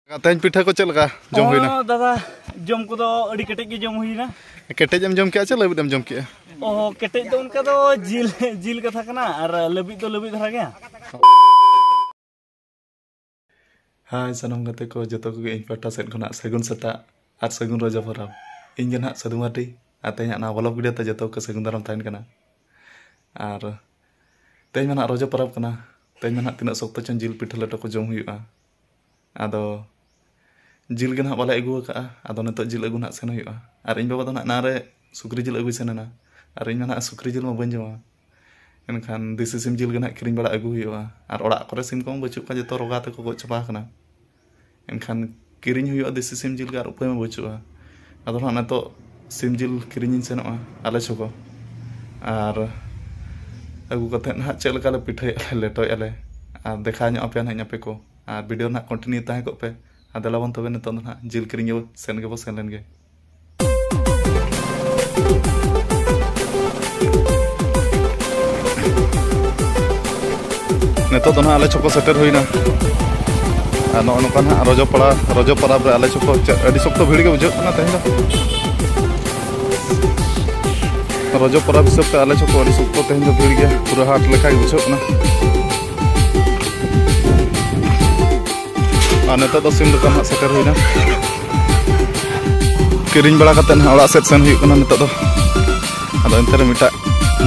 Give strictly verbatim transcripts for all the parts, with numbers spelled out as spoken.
ᱛᱮᱦᱮᱧ ᱯᱤᱴᱷᱟᱹ ᱠᱚ ᱪᱮᱫ ᱞᱮᱠᱟ ᱡᱚᱢ ᱦᱩᱭᱱᱟ? ᱦᱚᱸ, ᱫᱟᱫᱟ, ᱡᱚᱢ ᱠᱚᱫᱚ ᱟᱹᱰᱤ ᱠᱮᱴᱮᱡ ᱜᱮ ᱡᱚᱢ ᱦᱩᱭᱱᱟ᱾ ᱠᱮᱴᱮᱡ ᱮᱢ ᱡᱚᱢ ᱠᱮᱜᱼᱟ ᱪᱮ ᱞᱟᱹᱵᱤᱫ ᱮᱢ ᱡᱚᱢ ᱠᱮᱜᱼᱟ? ᱚ, ᱠᱮᱴᱮᱡ ᱫᱚ ᱚᱱᱠᱟ ᱫᱚ ᱡᱤᱞ, ᱡᱤᱞ ᱠᱟᱛᱷᱟ ᱠᱟᱱᱟ, ᱟᱨ ᱞᱟᱹᱵᱤᱫ ᱫᱚ ᱞᱟᱹᱵᱤᱫ ᱫᱷᱟᱨᱟ ᱜᱮᱭᱟ᱾ ᱦᱟᱭ ᱥᱟᱱᱟᱢ ᱜᱟᱛᱮ ᱠᱚ, ᱡᱚᱛᱚ ᱠᱚᱜᱮ ᱤᱧ ᱯᱟᱦᱴᱟ ᱥᱮᱫ ᱠᱷᱚᱱᱟᱜ ᱥᱟᱹᱜᱩᱱ ᱥᱮᱛᱟᱜ ᱟᱨ ᱥᱟᱹᱜᱩᱱ ᱨᱚᱡᱚ ᱯᱚᱨᱚᱵᱽ᱾ ᱤᱧ ᱜᱮ ᱱᱟᱦᱟᱜ ᱥᱟᱹᱫᱷᱩ ᱢᱟᱨᱰᱤ, ᱟᱨ ᱛᱮᱦᱮᱧᱟᱜ ᱱᱚᱣᱟ ᱵᱷᱞᱚᱜ ᱵᱷᱤᱰᱤᱭᱳ ᱛᱮ ᱡᱚᱛᱚ ᱠᱚ ᱥᱟᱹᱜᱩᱱ ᱫᱟᱨᱟᱢ ᱛᱟᱦᱮᱱ ᱠᱟᱱᱟ᱾ ᱟᱨ ᱛᱮᱦᱮᱧ ᱢᱟ ᱱᱟᱦᱟᱜ ᱨᱚᱡᱚ ᱯᱚᱨᱚᱵᱽ ᱠᱟᱱᱟ, ᱛᱮᱦᱮᱧ ᱢᱟ ᱱᱟᱦᱟᱜ ᱛᱤᱱᱟᱹᱜ ᱥᱚᱠᱛᱚ ᱪᱚᱝ ᱡᱤᱞ ᱯᱤᱴᱷᱟᱹ ᱞᱮᱴᱚ ᱠᱚ ᱡᱚᱢ ᱦᱩᱭᱩᱜᱼᱟ᱾ ᱟᱫᱚ ᱡᱤᱞ ᱜᱮ ᱱᱟᱦᱟᱜ ᱵᱟᱞᱮ ᱟᱹᱜᱩ ᱟᱠᱟᱫᱼᱟ᱾ ᱟᱫᱚ ᱱᱤᱛᱚᱜ ᱡᱤᱞ ᱟᱹᱜᱩ ᱱᱟᱦᱟᱜ ᱥᱮᱱ ᱦᱩᱭᱩᱜᱼᱟ᱾ ᱟᱨ ᱤᱧ ᱵᱟᱵᱟ ᱫᱚ ᱱᱟᱦᱟᱜ ᱮᱱᱟᱱ ᱨᱮ ᱥᱩᱠᱨᱤ ᱡᱤᱞ ᱟᱹᱜᱩᱭ ᱥᱮᱱ ᱮᱱᱟ᱾ ᱟᱨ ᱤᱧ ᱢᱟ ᱱᱟᱦᱟᱜ ᱥᱩᱠᱨᱤ ᱡᱤᱞ ᱢᱟ ᱵᱟᱹᱧ ᱡᱚᱢᱟ᱾ ᱮᱱᱠᱷᱟᱱ ᱫᱮᱥᱤ ᱥᱤᱢ ᱡᱤᱞ ᱜᱮ ᱱᱟᱦᱟᱜ ᱠᱤᱨᱤᱧ ᱵᱟᱲᱟ ᱟᱹᱜᱩ ᱦᱩᱭᱩᱜᱼᱟ᱾ ᱟᱨ ᱚᱲᱟᱜ ᱠᱚᱨᱮ ᱥᱤᱢ ᱠᱚᱦᱚᱸ ᱵᱟᱹᱪᱩᱜ ᱠᱚᱣᱟ, ᱡᱚᱛᱚ ᱨᱚᱜᱟ ᱛᱮᱠᱚ ᱜᱚᱡ ᱪᱟᱵᱟ ᱟᱠᱟᱱᱟ᱾ ᱮᱱᱠᱷᱟᱱ ᱠᱤᱨᱤᱧ ᱦᱩᱭᱩᱜᱼᱟ ᱫᱮᱥᱤ ᱥᱤᱢ ᱡᱤᱞ ᱜᱮ, ᱟᱨ ᱩᱯᱟᱹᱭ ᱢᱟ ᱵᱟᱹᱪᱩᱜᱼᱟ᱾ ᱟᱫᱚ ᱱᱟᱦᱟᱜ ᱱᱤᱛᱚᱜ ᱥᱤᱢ ᱡᱤᱞ ᱠᱤᱨᱤᱧᱤᱧ ᱥᱮᱱᱚᱜᱼᱟ ᱟᱞᱮ ᱪᱷᱚᱠᱚ᱾ ᱟᱨ ᱟᱹᱜᱩ ᱠᱟᱛᱮᱫ ᱱᱟᱦᱟᱜ ᱪᱮᱫ ᱞᱮᱠᱟ ᱞᱮ ᱯᱤᱴᱷᱟᱹᱭᱮᱫᱼᱟ ᱞᱮ, ᱞᱮᱴᱚᱭᱮᱫᱼᱟ ᱞᱮ, ᱟᱨ ᱫᱮᱠᱷᱟᱣ ᱧᱚᱜ ᱟᱯᱮᱭᱟ ᱱᱟᱦᱟᱜ ᱤᱧ ᱟᱯᱮ ᱠᱚ᱾ ᱟᱨ ᱵᱷᱤᱰᱤᱭᱳ ᱱᱟᱦᱟᱜ ᱠᱚᱱᱴᱤᱱᱤᱭᱩ ᱛᱟᱦᱮᱸ ᱠᱚᱜ ᱯᱮ᱾ ᱟᱨ ᱫᱮᱞᱟ ᱵᱚᱱ ᱛᱚᱵᱮ ᱱᱤᱛᱚᱜ ᱫᱚ ᱱᱟᱦᱟᱜ ᱡᱤᱞ ᱠᱤᱨᱤᱧ ᱜᱮᱵᱚ ᱥᱮᱱ ᱜᱮᱵᱚ ᱥᱮᱱ ᱞᱮᱱ ᱜᱮ᱾ ᱱᱤᱛᱚᱜ ᱫᱚ ᱱᱟᱦᱟᱜ ᱟᱞᱮ ᱪᱷᱚᱠᱚ ᱥᱮᱴᱮᱨ ᱦᱩᱭᱱᱟ᱾ ᱟᱨ ᱱᱚᱜᱼᱚ ᱱᱚᱝᱠᱟ ᱱᱟᱦᱟᱜ ᱨᱚᱡᱚ ᱯᱟᱲᱟ, ᱨᱚᱡᱚ ᱯᱟᱨᱟᱵᱽ ᱨᱮ ᱟᱞᱮ ᱪᱷᱚᱠᱚ ᱪᱮᱫ ᱟᱹᱰᱤ ᱥᱚᱠᱛᱚ ᱵᱷᱤᱲ ᱜᱮ ᱵᱩᱡᱷᱟᱹᱜ ᱠᱟᱱᱟ ᱛᱮᱦᱮᱧ ᱫᱚ᱾ ᱨᱚᱡᱚ ᱯᱟᱨᱟᱵᱽ ᱦᱤᱥᱟᱹᱵ ᱛᱮ ᱟᱞᱮ ᱪᱷᱚᱠᱚ ᱟᱹᱰᱤ ᱥᱚᱠᱛᱚ ᱛᱮᱦᱮᱧ ᱫᱚ ᱵᱷᱤᱲ ᱜᱮᱭᱟ, ᱯᱩᱨᱟᱹ ᱦᱟᱴ ᱞᱮᱠᱟ ᱜᱮ ᱵᱩᱡᱷᱟᱹᱜ ᱠᱟᱱᱟ᱾ ᱟᱨ ᱱᱤᱛᱚᱜ ᱫᱚ ᱥᱤᱢ ᱫᱚᱠᱟᱱ ᱦᱟᱸᱜ ᱥᱮᱴᱮᱨ ᱦᱩᱭᱱᱟ᱾ ᱠᱤᱨᱤᱧ ᱵᱟᱲᱟ ᱠᱟᱛᱮᱫ ᱱᱟᱦᱟᱜ ᱚᱲᱟᱜ ᱥᱮᱫ ᱥᱮᱱ ᱦᱩᱭᱩᱜ ᱠᱟᱱᱟ ᱱᱤᱛᱚᱜ ᱫᱚ᱾ ᱟᱫᱚ ᱮᱱᱛᱮ ᱨᱮ ᱢᱤᱫᱴᱟᱜ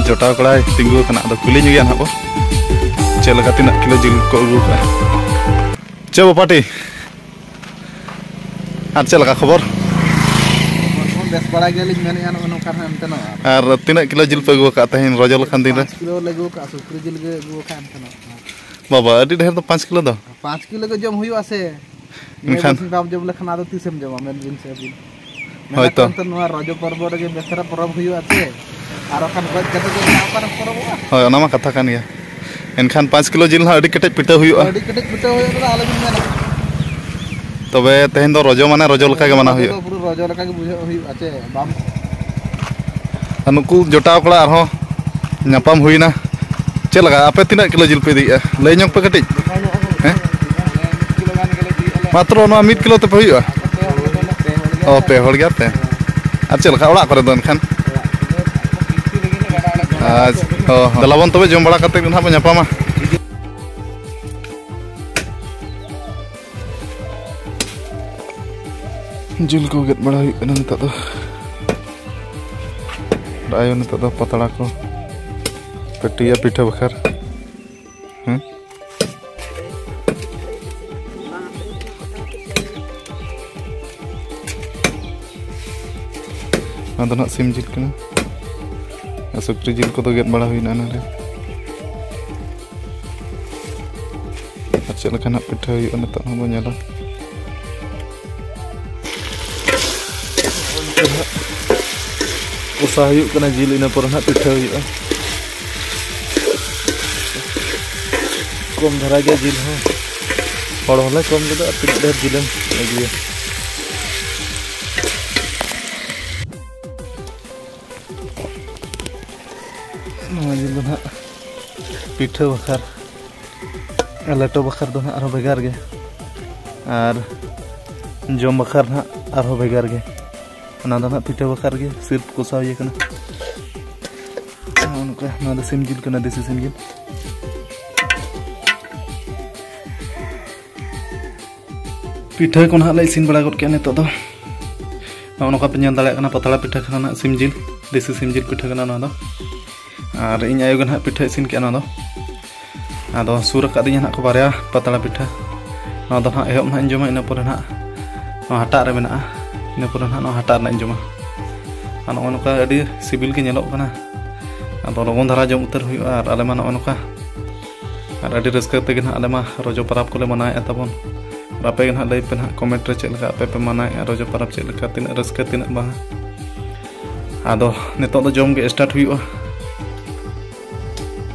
ᱡᱚᱴᱟᱣ ᱠᱚᱲᱟᱭ ᱛᱤᱸᱜᱩ ᱟᱠᱟᱱᱟ, ᱟᱫᱚ ᱠᱩᱞᱤ ᱧᱚᱜᱮᱭᱟ ᱱᱟᱦᱟᱜ ᱵᱚ ᱪᱮᱫ ᱞᱮᱠᱟ ᱛᱤᱱᱟᱹᱜ ᱠᱤᱞᱳ ᱡᱤᱞ ᱠᱚ ᱟᱹᱜᱩ ᱟᱠᱟᱫᱼᱟ᱾ ᱪᱮᱫ ᱵᱟᱯᱟᱴᱤ? ᱟᱨ ᱪᱮᱫ ᱞᱮᱠᱟ ᱠᱷᱚᱵᱚᱨ? ᱦᱚᱲᱢᱚ ᱵᱮᱥ ᱵᱟᱲᱟ ᱜᱮᱭᱟᱞᱤᱧ ᱢᱮᱱᱮᱫᱼᱟ, ᱱᱚᱜᱼᱚ ᱱᱚᱝᱠᱟ ᱦᱟᱸᱜ ᱮᱱᱛᱮ ᱱᱚᱜᱼᱟ᱾ ᱟᱨ ᱛᱤᱱᱟᱹᱜ ᱠᱤᱞᱳ ᱡᱤᱞ ᱯᱮ ᱟᱹᱜᱩ ᱟᱠᱟᱫ ᱛᱮᱦᱮᱧ ᱨᱚᱡᱚ ᱞᱮᱠᱟᱱ ᱫᱤᱱ ᱨᱮ? ᱯᱟᱸᱪ ᱠᱤᱞᱳ ᱞᱮ ᱟᱹᱜᱩ ᱟᱠᱟᱫᱼᱟ, ᱥᱩᱠᱨᱤ ᱡᱤᱞ ᱜᱮ ᱟᱹᱜᱩ ᱟᱠᱟᱫ ᱮᱱᱛᱮ ᱱᱚᱜᱼᱟ᱾ ᱵᱟᱵᱟ, ᱟᱹᱰᱤ ᱰᱷᱮᱨ ᱫᱚ ᱯᱟᱸᱪ ᱠᱤᱞᱳ ᱫᱚ᱾ ᱯᱟᱸᱪ ᱠᱤᱞᱳ ᱜᱮ ᱡᱚᱢ ᱦᱩᱭᱩᱜᱼᱟ ᱥᱮ᱾ ᱱᱤᱭᱟᱹ ᱮᱱᱠᱷᱟᱱ ᱵᱟᱨᱥᱤᱧ ᱵᱟᱢ ᱡᱚᱢ ᱞᱮᱠᱷᱟᱱ ᱟᱫᱚ ᱛᱤᱥᱮᱢ ᱡᱚᱢᱟ, ᱢᱮᱱ ᱵᱤᱱ ᱥᱮ ᱟᱹᱵᱤᱱ? ᱢᱮᱱᱟ ᱦᱳᱭ ᱠᱚ ᱛᱚ᱾ ᱮᱱᱛᱮ ᱱᱚᱣᱟ ᱨᱚᱡᱚ ᱯᱚᱨᱵᱚ ᱨᱮᱜᱮ ᱵᱮᱥ ᱪᱮᱦᱨᱟ ᱯᱚᱨᱚᱵᱽ ᱦᱩᱭᱩᱜᱼᱟ ᱥᱮ, ᱟᱨ ᱵᱟᱠᱷᱟᱱ ᱜᱚᱡ ᱠᱟᱛᱮ ᱫᱚ ᱚᱠᱟᱨᱮᱢ ᱯᱚᱨᱚᱵᱚᱜᱼᱟ? ᱦᱳᱭ, ᱚᱱᱟ ᱢᱟ ᱠᱟᱛᱷᱟ ᱠᱟᱱ ᱜᱮᱭᱟ᱾ ᱮᱱᱠᱷᱟᱱ ᱯᱟᱸᱪ ᱠᱤᱞᱳ ᱡᱤᱞ ᱦᱟᱸᱜ ᱟᱹᱰᱤ ᱠᱮᱴᱮᱡ ᱯᱤᱴᱷᱟᱹ ᱦᱩᱭᱩᱜᱼᱟ᱾ ᱟᱹᱰᱤ ᱠᱮᱴᱮᱡ ᱯᱤᱴᱷᱟᱹ ᱦᱩᱭᱩᱜᱼᱟ, ᱫᱟᱫᱟ, ᱟᱞᱚᱵᱤᱱ ᱢᱮᱱᱟ᱾ ᱛᱚᱵᱮ ᱛᱮᱦᱮᱧ ᱫᱚ ᱨᱚᱡᱚ ᱢᱟᱱᱮ ᱨᱚᱡᱚ ᱞᱮᱠᱟ ᱜᱮ ᱢᱟᱱᱟᱣ ᱨᱚᱡᱚ ᱦᱩᱭᱩᱜᱼᱟ᱾ ᱫᱚ ᱯᱩᱨᱟᱹ ᱨᱚᱡᱚ ᱞᱮᱠᱟ ᱜᱮ ᱵᱩᱡᱷᱟᱹᱣ ᱦᱩᱭᱩᱜᱼᱟ ᱪᱮ, ᱵᱟᱢ ᱟᱨ ᱱᱩᱠᱩ ᱡᱚᱴᱟᱣ ᱠᱚᱲᱟ ᱟᱨᱦᱚᱸ ᱧᱟᱯᱟᱢ ᱦᱩᱭᱱᱟ᱾ ᱪᱮᱫ ᱞᱮᱠᱟ, ᱟᱯᱮ ᱛᱤᱱᱟᱹᱜ ᱠᱤᱞᱳ ᱡᱤᱞ ᱯᱮ ᱤᱫᱤᱭᱮᱫᱼᱟ? ᱞᱟᱹᱭ ᱧᱚᱜ ᱯᱮ ᱠᱟᱹᱴᱤᱡ᱾ ᱦᱮᱸ? ᱢᱤᱫ ᱠᱤᱞᱳ ᱜᱟᱱ ᱜᱮᱞᱮ ᱤᱫᱤᱭᱮᱫᱼᱟ ᱞᱮ᱾ ᱢᱟᱛᱨᱚ ᱱᱚᱣᱟ ᱢᱤᱫ ᱠᱤᱞᱳ ᱛᱮᱯᱮ ᱦᱩᱭᱩᱜᱼᱟ? ᱚ, ᱯᱮ ᱦᱚᱲ ᱜᱮᱭᱟ ᱯᱮ᱾ ᱟᱨ ᱪᱮᱫ ᱞᱮᱠᱟ ᱚᱲᱟᱜ ᱠᱚᱨᱮ ᱫᱚ ᱮᱱᱠᱷᱟᱱ? ᱟᱪᱪᱷᱟ, ᱚ, ᱦᱚᱸ᱾ ᱫᱮᱞᱟ ᱵᱚᱱ ᱛᱚᱵᱮ ᱡᱚᱢ ᱵᱟᱲᱟ ᱠᱟᱛᱮ ᱜᱮ ᱱᱟᱦᱟᱜ ᱵᱚᱱ ᱧᱟᱯᱟᱢᱟ᱾ ᱡᱤᱞ ᱠᱚ ᱜᱮᱫ ᱵᱟᱲᱟ ᱦᱩᱭᱩᱜ ᱠᱟᱱᱟ ᱱᱤᱛᱚᱜ ᱫᱚ᱾ ᱟᱭᱳ ᱱᱤᱛᱚᱜ ᱫᱚ ᱯᱟᱛᱲᱟ ᱠᱚ ᱯᱟᱹᱴᱤᱭᱟ ᱯᱤᱴᱷᱟᱹ ᱵᱟᱠᱷᱟᱨ᱾ ᱦᱮᱸ? ᱱᱚᱣᱟ ᱫᱚ ᱱᱟᱦᱟᱜ ᱥᱤᱢ ᱡᱤᱞ ᱠᱟᱱᱟ᱾ ᱟᱨ ᱥᱩᱠᱨᱤ ᱡᱤᱞ ᱠᱚᱫᱚ ᱜᱮᱫ ᱵᱟᱲᱟ ᱦᱩᱭᱱᱟ ᱮᱱᱟᱝ ᱨᱮ᱾ ᱟᱨ ᱪᱮᱫ ᱞᱮᱠᱟ ᱱᱟᱦᱟᱜ ᱯᱤᱴᱷᱟᱹ ᱦᱩᱭᱩᱜᱼᱟ, ᱱᱤᱛᱚᱜ ᱦᱚᱸ ᱵᱚᱱ ᱧᱮᱞᱟ᱾ ᱠᱚᱥᱟ ᱦᱩᱭᱩᱜ ᱠᱟᱱᱟ ᱡᱤᱞ, ᱤᱱᱟᱹ ᱯᱚᱨᱮ ᱱᱟᱦᱟᱜ ᱯᱤᱴᱷᱟᱹ ᱦᱩᱭᱩᱜᱼᱟ᱾ ᱠᱚᱢ ᱫᱷᱟᱨᱟ ᱜᱮᱭᱟ ᱡᱤᱞ ᱦᱚᱸ, ᱦᱚᱲ ᱦᱚᱸᱞᱮ ᱠᱚᱢ ᱜᱮᱫᱚ᱾ ᱟᱨ ᱛᱤᱱᱟᱹᱜ ᱰᱷᱮᱨ ᱡᱤᱞᱮᱢ ᱟᱹᱜᱩᱭᱟ? ᱱᱚᱣᱟ ᱡᱤᱞ ᱫᱚ ᱱᱟᱦᱟᱜ ᱯᱤᱴᱷᱟᱹ ᱵᱟᱠᱷᱟᱨ, ᱟᱨ ᱞᱮᱴᱚ ᱵᱟᱠᱷᱟᱨ ᱫᱚ ᱱᱟᱦᱟᱜ ᱟᱨᱦᱚᱸ ᱵᱷᱮᱜᱟᱨ ᱜᱮ, ᱟᱨ ᱡᱚᱢ ᱵᱟᱠᱷᱟᱨ ᱱᱟᱦᱟᱜ ᱟᱨᱦᱚᱸ ᱵᱷᱮᱜᱟᱨ ᱜᱮ᱾ ᱚᱱᱟ ᱫᱚ ᱱᱟᱦᱟᱜ ᱯᱤᱴᱷᱟᱹ ᱵᱟᱠᱷᱟᱨ ᱜᱮ ᱥᱤᱨᱯ ᱠᱚᱥᱟᱣ ᱤᱭᱟᱹ ᱠᱟᱱᱟ᱾ ᱱᱚᱜᱼᱚ ᱱᱚᱝᱠᱟ, ᱱᱚᱣᱟ ᱫᱚ ᱥᱤᱢ ᱡᱤᱞ ᱠᱟᱱᱟ, ᱫᱮᱥᱤ ᱥᱤᱢ ᱡᱤᱞ᱾ ᱯᱤᱴᱷᱟᱹ ᱠᱚ ᱱᱟᱦᱟᱜ ᱞᱮ ᱤᱥᱤᱱ ᱵᱟᱲᱟ ᱜᱚᱫ ᱠᱮᱜᱼᱟ ᱱᱤᱛᱚᱜ ᱫᱚ᱾ ᱱᱚᱜᱼᱚ ᱱᱚᱝᱠᱟ ᱯᱮ ᱧᱮᱞ ᱫᱟᱲᱮᱭᱟᱜ ᱠᱟᱱᱟ, ᱯᱟᱛᱲᱟ ᱯᱤᱴᱷᱟᱹ ᱠᱟᱱᱟ ᱱᱟᱦᱟᱜ, ᱥᱤᱢ ᱡᱤᱞ, ᱫᱮᱥᱤ ᱥᱤᱢ ᱡᱤᱞ ᱯᱤᱴᱷᱟᱹ ᱠᱟᱱᱟ ᱱᱚᱣᱟ ᱫᱚ᱾ ᱟᱨ ᱤᱧ ᱟᱭᱳ ᱜᱮ ᱱᱟᱦᱟᱜ ᱯᱤᱴᱷᱟᱹ ᱤᱥᱤᱱ ᱠᱮᱜᱼᱟ ᱱᱚᱣᱟ ᱫᱚ᱾ ᱟᱫᱚ ᱥᱩᱨ ᱟᱠᱟᱫᱤᱧᱟ ᱱᱟᱦᱟᱜ ᱠᱚ ᱵᱟᱨᱭᱟ ᱯᱟᱛᱲᱟ ᱯᱤᱴᱷᱟᱹ᱾ ᱱᱚᱣᱟ ᱫᱚ ᱱᱟᱦᱟᱜ ᱮᱦᱚᱵ ᱱᱟᱦᱟᱜ ᱤᱧ ᱡᱚᱢᱟ, ᱤᱱᱟᱹ ᱯᱚᱨᱮ ᱱᱟᱦᱟᱜ ᱱᱚᱣᱟ ᱦᱟᱴᱟᱜ ᱨᱮ ᱢᱮᱱᱟᱜᱼᱟ, ᱤᱱᱟᱹ ᱯᱚᱨᱮ ᱱᱟᱦᱟᱜ ᱱᱚᱣᱟ ᱦᱟᱴᱟᱜ ᱨᱮᱱᱟᱜ ᱤᱧ ᱡᱚᱢᱟ᱾ ᱟᱨ ᱱᱚᱜᱼᱚ ᱱᱚᱝᱠᱟ ᱟᱹᱰᱤ ᱥᱤᱵᱤᱞ ᱜᱮ ᱧᱮᱞᱚᱜ ᱠᱟᱱᱟ᱾ ᱟᱫᱚ ᱞᱚᱜᱚᱱ ᱫᱷᱟᱨᱟ ᱡᱚᱢ ᱩᱛᱟᱹᱨ ᱦᱩᱭᱩᱜᱼᱟ᱾ ᱟᱨ ᱟᱞᱮ ᱢᱟ ᱱᱚᱜᱼᱚ ᱱᱚᱝᱠᱟ, ᱟᱨ ᱟᱹᱰᱤ ᱨᱟᱹᱥᱠᱟᱹ ᱛᱮᱜᱮ ᱱᱟᱦᱟᱜ ᱟᱞᱮ ᱢᱟ ᱨᱚᱡᱚ ᱯᱚᱨᱚᱵᱽ ᱠᱚᱞᱮ ᱢᱟᱱᱟᱣᱮᱫᱼᱟ ᱛᱟᱵᱚᱱ᱾ ᱟᱨ ᱟᱯᱮ ᱜᱮ ᱱᱟᱦᱟᱜ ᱞᱟᱹᱭ ᱯᱮ ᱱᱟᱦᱟᱜ ᱠᱚᱢᱮᱱᱴ ᱨᱮ, ᱪᱮᱫ ᱞᱮᱠᱟ ᱟᱯᱮ ᱯᱮ ᱢᱟᱱᱟᱣᱮᱫᱼᱟ ᱨᱚᱡᱚ ᱯᱚᱨᱚᱵᱽ, ᱪᱮᱫ ᱞᱮᱠᱟ, ᱛᱤᱱᱟᱹᱜ ᱨᱟᱹᱥᱠᱟᱹ, ᱛᱤᱱᱟᱹᱜ ᱵᱟᱝ᱾ ᱟᱫᱚ ᱱᱤᱛᱚᱜ ᱫᱚ ᱡᱚᱢ ᱜᱮ ᱥᱴᱟᱨᱴ ᱦᱩᱭᱩᱜᱼᱟ᱾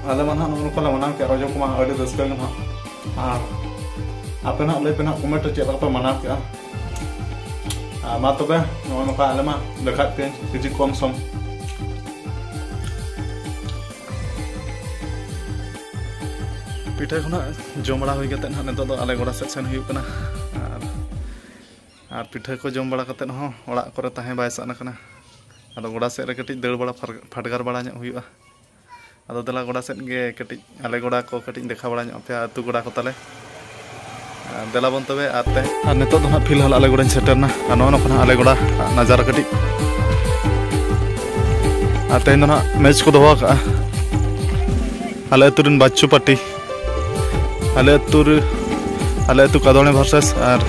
ᱟᱞᱮ ᱢᱟ ᱱᱟᱦᱟᱜ ᱱᱚᱜᱼᱚ ᱱᱚᱝᱠᱟ ᱞᱮ ᱢᱟᱱᱟᱣ ᱠᱮᱜᱼᱟ ᱨᱚᱡᱚ ᱠᱚᱢᱟ, ᱟᱹᱰᱤ ᱨᱟᱹᱥᱠᱟᱹ ᱜᱮ ᱱᱟᱦᱟᱜ᱾ ᱟᱨ ᱟᱯᱮ ᱱᱟᱦᱟᱜ ᱞᱟᱹᱭ ᱯᱮ ᱱᱟᱦᱟᱜ ᱠᱚᱢᱮᱱᱴ ᱨᱮ ᱪᱮᱫ ᱞᱮᱠᱟ ᱯᱮ ᱢᱟᱱᱟᱣ ᱠᱮᱜᱼᱟ᱾ ᱟᱨ ᱢᱟ ᱛᱚᱵᱮ ᱱᱚᱜᱼᱚ ᱱᱚᱝᱠᱟ ᱟᱞᱮ ᱢᱟ ᱫᱮᱠᱷᱟᱜ ᱯᱮ ᱠᱤᱪᱷᱩ ᱠᱚᱢ ᱥᱚᱢ᱾ ᱯᱤᱴᱷᱟᱹ ᱠᱷᱚᱱᱟᱜ ᱡᱚᱢ ᱵᱟᱲᱟ ᱦᱩᱭ ᱠᱟᱛᱮᱫ ᱱᱟᱦᱟᱜ ᱱᱤᱛᱚᱜ ᱫᱚ ᱟᱞᱮ ᱜᱚᱰᱟ ᱥᱮᱫ ᱥᱮᱱ ᱦᱩᱭᱩᱜ ᱠᱟᱱᱟ᱾ ᱟᱨ ᱟᱨ ᱯᱤᱴᱷᱟᱹ ᱠᱚ ᱡᱚᱢ ᱵᱟᱲᱟ ᱠᱟᱛᱮᱫ ᱦᱚᱸ ᱚᱲᱟᱜ ᱠᱚᱨᱮ ᱛᱟᱦᱮᱸ ᱵᱟᱭ ᱥᱟᱱᱟ ᱠᱟᱱᱟ᱾ ᱟᱫᱚ ᱜᱚᱰᱟ ᱥᱮᱫ ᱨᱮ ᱠᱟᱹᱴᱤᱡ ᱫᱟᱹᱲ ᱵᱟᱲᱟ ᱯᱷᱟᱨ- ᱯᱷᱟᱰᱜᱟᱨ ᱵᱟᱲᱟ ᱧᱚᱜ ᱦᱩᱭᱩᱜᱼᱟ᱾ ᱟᱫᱚ ᱫᱮᱞᱟ ᱜᱚᱰᱟ ᱥᱮᱫ ᱜᱮ ᱠᱟᱹᱴᱤᱡ ᱟᱞᱮ ᱜᱚᱰᱟ ᱠᱚ ᱠᱟᱹᱴᱤᱡ ᱫᱮᱠᱷᱟᱣ ᱵᱟᱲᱟ ᱧᱚᱜ ᱟᱯᱮᱭᱟ, ᱟᱹᱛᱩ ᱜᱚᱰᱟ ᱠᱚ ᱛᱟᱞᱮ᱾ ᱟᱨ ᱫᱮᱞᱟ ᱵᱚᱱ ᱛᱚᱵᱮ ᱟᱨ ᱛᱮ᱾ ᱟᱨ ᱱᱤᱛᱚᱜ ᱫᱚ ᱱᱟᱦᱟᱜ ᱯᱷᱤᱞᱦᱟᱞ ᱟᱞᱮ ᱜᱚᱰᱟᱧ ᱥᱮᱴᱮᱨᱱᱟ᱾ ᱟᱨ ᱱᱚᱜᱼᱚ ᱱᱚᱝᱠᱟ ᱱᱟᱦᱟᱜ ᱟᱞᱮ ᱜᱚᱰᱟ ᱱᱟᱡᱟᱨᱟ ᱠᱟᱹᱴᱤᱡ᱾ ᱟᱨ ᱛᱮᱦᱮᱧ ᱫᱚ ᱱᱟᱦᱟᱜ ᱢᱮᱪ ᱠᱚ ᱫᱚᱦᱚ ᱟᱠᱟᱫᱼᱟ ᱟᱞᱮ ᱟᱹᱛᱩ ᱨᱮᱱ ᱵᱟᱪᱪᱩ ᱯᱟᱨᱴᱤ᱾ ᱟᱞᱮ ᱟᱹᱛᱩ ᱨᱮ, ᱟᱞᱮ ᱟᱹᱛᱩ ᱠᱟᱫᱚᱲᱮ ᱵᱷᱟᱨᱥᱮᱥ ᱟᱨ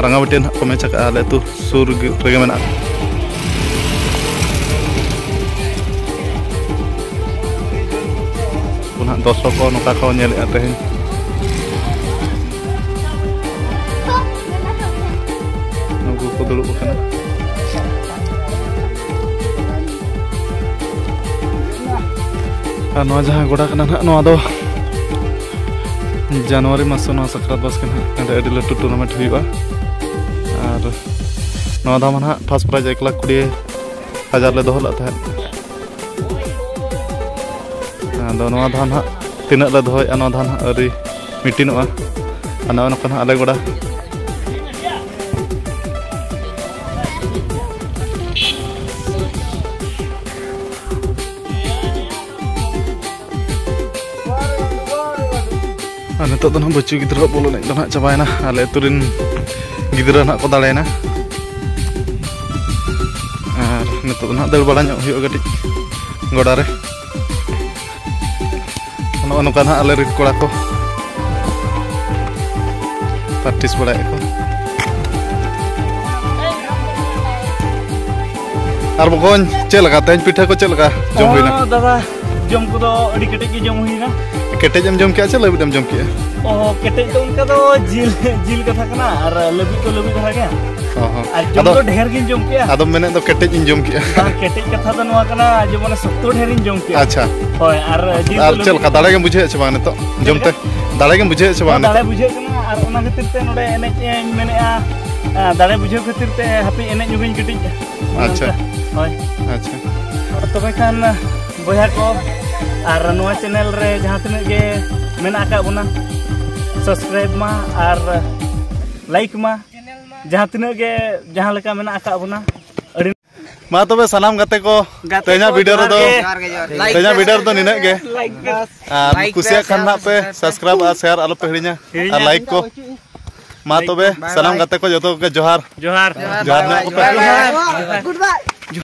ᱨᱟᱸᱜᱟᱢᱟᱹᱴᱤᱭᱟᱹ ᱱᱟᱦᱟᱜ ᱠᱚ ᱢᱮᱪ ᱟᱠᱟᱫᱼᱟ, ᱟᱞᱮ ᱟᱹᱛᱩ ᱥᱩᱨ ᱨᱮᱜᱮ, ᱨᱮᱜᱮ ᱢᱮᱱᱟᱜᱼᱟ᱾ ᱩᱱᱠᱩ ᱱᱟᱦᱟᱜ ᱫᱚᱨᱥᱚᱠ ᱠᱚ ᱱᱚᱝᱠᱟ ᱠᱚ ᱧᱮᱞᱮᱫᱼᱟ ᱛᱮᱦᱮᱧ᱾ ᱱᱩᱠᱩ ᱠᱚ ᱫᱩᱲᱩᱵ ᱟᱠᱟᱱᱟ᱾ ᱟᱨ ᱱᱚᱣᱟ ᱡᱟᱦᱟᱸ ᱜᱚᱰᱟ ᱠᱟᱱᱟ ᱱᱟᱦᱟᱜ, ᱱᱚᱣᱟ ᱫᱚ ᱡᱟᱱᱩᱣᱟᱨᱤ ᱢᱟᱥ ᱱᱚᱣᱟ ᱥᱟᱠᱨᱟᱛ ᱵᱟᱥᱠᱮ ᱱᱟᱦᱟᱜ ᱱᱚᱸᱰᱮ ᱟᱹᱰᱤ ᱞᱟᱹᱴᱩ ᱴᱩᱨᱱᱟᱢᱮᱱᱴ ᱦᱩᱭᱩᱜᱼᱟ᱾ ᱟᱨ ᱱᱚᱣᱟ ᱫᱷᱟᱣ ᱢᱟ ᱱᱟᱦᱟᱜ ᱯᱷᱟᱥᱴ ᱯᱨᱟᱭᱤᱡᱽ ᱮᱠ ᱞᱟᱠᱷ ᱠᱩᱲᱤ ᱦᱟᱡᱟᱨ ᱞᱮ ᱫᱚᱦᱚ ᱞᱮᱫ ᱛᱟᱦᱮᱸᱫ᱾ ᱟᱫᱚ ᱱᱚᱣᱟ ᱫᱷᱟᱣ ᱱᱟᱦᱟᱜ ᱛᱤᱱᱟᱹᱜ ᱞᱮ ᱫᱚᱦᱚᱭᱮᱫᱼᱟ, ᱱᱚᱣᱟ ᱫᱷᱟᱣ ᱱᱟᱦᱟᱜ ᱟᱹᱣᱨᱤ ᱢᱤᱴᱤᱱᱚᱜᱼᱟ᱾ ᱟᱨ ᱱᱚᱜᱼᱚᱭ ᱱᱚᱝᱠᱟ ᱱᱟᱦᱟᱜ ᱟᱞᱮ ᱜᱚᱰᱟ᱾ ᱟᱨ ᱱᱤᱛᱚᱜ ᱫᱚ ᱱᱟᱦᱟᱜ ᱵᱟᱹᱪᱩ ᱜᱤᱫᱽᱨᱟᱹᱣᱟᱜ ᱵᱚᱞ ᱮᱱᱮᱡ ᱫᱚ ᱱᱟᱦᱟᱜ ᱪᱟᱵᱟᱭᱮᱱᱟ᱾ ᱟᱞᱮ ᱟᱹᱛᱩ ᱨᱮᱱ ᱜᱤᱫᱽᱨᱟᱹ ᱱᱟᱦᱟᱜ ᱠᱚ ᱫᱟᱲᱮᱭᱮᱱᱟ᱾ ᱟᱨ ᱱᱤᱛᱚᱜ ᱫᱚ ᱱᱟᱦᱟᱜ ᱫᱟᱹᱲ ᱵᱟᱲᱟ ᱧᱚᱜ ᱦᱩᱭᱩᱜᱼᱟ ᱠᱟᱹᱴᱤᱡ ᱜᱚᱰᱟ ᱨᱮ᱾ ᱱᱚᱜᱼᱚ ᱱᱚᱝᱠᱟ ᱱᱟᱦᱟᱜ ᱟᱞᱮ ᱨᱮᱱ ᱠᱚᱲᱟ ᱠᱚ ᱯᱨᱮᱠᱴᱤᱥ ᱵᱟᱲᱟᱭᱮᱫ ᱠᱚ᱾ ᱟᱨ ᱵᱚᱠᱚᱧ, ᱪᱮᱫ ᱞᱮᱠᱟ ᱛᱮᱦᱮᱧ ᱯᱤᱴᱷᱟᱹ ᱠᱚ ᱪᱮᱫ ᱞᱮᱠᱟ ᱡᱚᱢ ᱦᱩᱭᱱᱟ? ᱚ, ᱫᱟᱫᱟ, ᱡᱚᱢ ᱠᱚᱫᱚ ᱟᱹᱰᱤ ᱠᱮᱴᱮᱡ ᱜᱮ ᱡᱚᱢ ᱦᱩᱭᱱᱟ᱾ ᱠᱮᱴᱮᱡ ᱮᱢ ᱡᱚᱢ ᱠᱮᱜᱼᱟ ᱥᱮ ᱞᱟᱹᱵᱤᱫ ᱮᱢ ᱡᱚᱢ ᱠᱮᱜᱼᱟ? ᱚ, ᱠᱮᱴᱮᱡ ᱫᱚ ᱚᱱᱠᱟ ᱫᱚ ᱡᱤᱞ, ᱡᱤᱞ ᱠᱟᱛᱷᱟ ᱠᱟᱱᱟ, ᱟᱨ ᱞᱟᱹᱵᱤᱫ ᱫᱚ ᱞᱟᱹᱵᱤᱫ ᱫᱷᱟᱨᱟ ᱜᱮ᱾ ᱚ ᱦᱚᱸ᱾ ᱟᱨ ᱡᱚᱢ ᱟᱫᱚ ᱫᱚ ᱰᱷᱮᱨ ᱜᱤᱧ ᱡᱚᱢ ᱠᱮᱜᱼᱟ᱾ ᱟᱫᱚᱢ ᱢᱮᱱᱮᱫ ᱫᱚ ᱠᱮᱴᱮᱡ ᱤᱧ ᱡᱚᱢ ᱠᱮᱜᱼᱟ᱾ ᱵᱟᱝ, ᱠᱮᱴᱮᱡ ᱠᱟᱛᱷᱟ ᱫᱚ ᱱᱚᱣᱟ ᱠᱟᱱᱟ ᱡᱮ, ᱢᱟᱱᱮ, ᱥᱚᱠᱛᱚ ᱰᱷᱮᱨ ᱤᱧ ᱡᱚᱢ ᱠᱮᱜᱼᱟ᱾ ᱟᱪᱪᱷᱟ᱾ ᱦᱳᱭ, ᱟᱨ ᱡᱤᱞ ᱟᱨ ᱫᱚ ᱪᱮᱫ ᱞᱟᱹᱵᱤᱫ ᱞᱮᱠᱟ, ᱫᱟᱲᱮ ᱜᱮᱢ ᱵᱩᱡᱷᱟᱹᱣᱮᱫ ᱪᱮ ᱵᱟᱝ ᱱᱤᱛᱚᱜ? ᱪᱮᱫ ᱡᱚᱢ ᱛᱮ ᱞᱮᱠᱟ? ᱫᱟᱲᱮ ᱜᱮᱢ ᱵᱩᱡᱷᱟᱹᱣᱮᱫ ᱪᱮ ᱵᱟᱝ ᱦᱚᱸ, ᱫᱟᱲᱮ ᱱᱤᱛᱚᱜ? ᱵᱩᱡᱷᱟᱹᱜ ᱠᱟᱱᱟ, ᱟᱨ ᱚᱱᱟ ᱠᱷᱟᱹᱛᱤᱨ ᱛᱮ ᱱᱚᱰᱮ ᱮᱱᱮᱡ ᱤᱧ ᱢᱮᱱᱮᱫᱼᱟ᱾ ᱟ, ᱫᱟᱲᱮ ᱵᱩᱡᱷᱟᱹᱣ ᱠᱷᱟᱹᱛᱤᱨ ᱛᱮ ᱦᱟᱯᱮ ᱮᱱᱮᱡ ᱧᱚᱜᱟᱹᱧ ᱠᱟᱹᱴᱤᱡ᱾ ᱟᱪᱪᱷᱟ᱾ ᱦᱳᱭ᱾ ᱟᱪᱪᱷᱟ᱾ ᱛᱚᱵᱮ ᱠᱷᱟᱱ ᱵᱚᱭᱦᱟ ᱠᱚ, ᱟᱨ ᱱᱚᱣᱟ ᱪᱮᱱᱮᱞ ᱨᱮ ᱡᱟᱦᱟᱸ ᱛᱤᱱᱟᱹᱜ ᱜᱮ ᱢᱮᱱᱟᱜ ᱟᱠᱟᱫ ᱵᱚᱱᱟ, ᱥᱟᱵᱥᱠᱨᱟᱭᱤᱵ ᱢᱟ ᱟᱨ ᱞᱟᱭᱤᱠ ᱢᱟ᱾ ᱡᱟᱦᱟᱸ ᱛᱤᱱᱟᱹᱜ ᱜᱮ ᱡᱟᱦᱟᱸ ᱞᱮᱠᱟ ᱢᱮᱱᱟᱜ ᱟᱠᱟᱫ ᱵᱚᱱᱟ, ᱟᱹᱰᱤ ᱢᱟ ᱛᱚᱵᱮ ᱥᱟᱱᱟᱢ ᱜᱟᱛᱮ ᱠᱚ, ᱜᱟᱛᱮ ᱛᱮᱦᱮᱧᱟᱜ ᱠᱚ, video ᱡᱚᱦᱟᱨ ᱨᱮᱫᱚ ᱜᱮ᱾ ᱛᱮᱦᱮᱧᱟᱜ video ᱨᱮᱫᱚ ᱱᱤᱱᱟᱹᱜ ᱜᱮ᱾ ᱟᱨ ᱠᱩᱥᱤᱭᱟᱜ ᱠᱷᱟᱱ ᱱᱟᱜ ᱯᱮ subscribe ᱟᱨ share ᱟᱞᱚ ᱯᱮ ᱦᱤᱲᱤᱧᱟ᱾ ᱟᱨ like ᱠᱚ᱾ ᱢᱟ ᱛᱚᱵᱮ ᱥᱟᱱᱟᱢ ᱜᱟᱛᱮ ᱠᱚ ᱡᱚᱛᱚ ᱠᱚᱜᱮ ᱡᱚᱦᱟᱨ᱾ ᱡᱚᱦᱟᱨ᱾ ᱡᱚᱦᱟᱨ ᱧᱚᱜ ᱠᱚᱯᱮ᱾ Goodbye.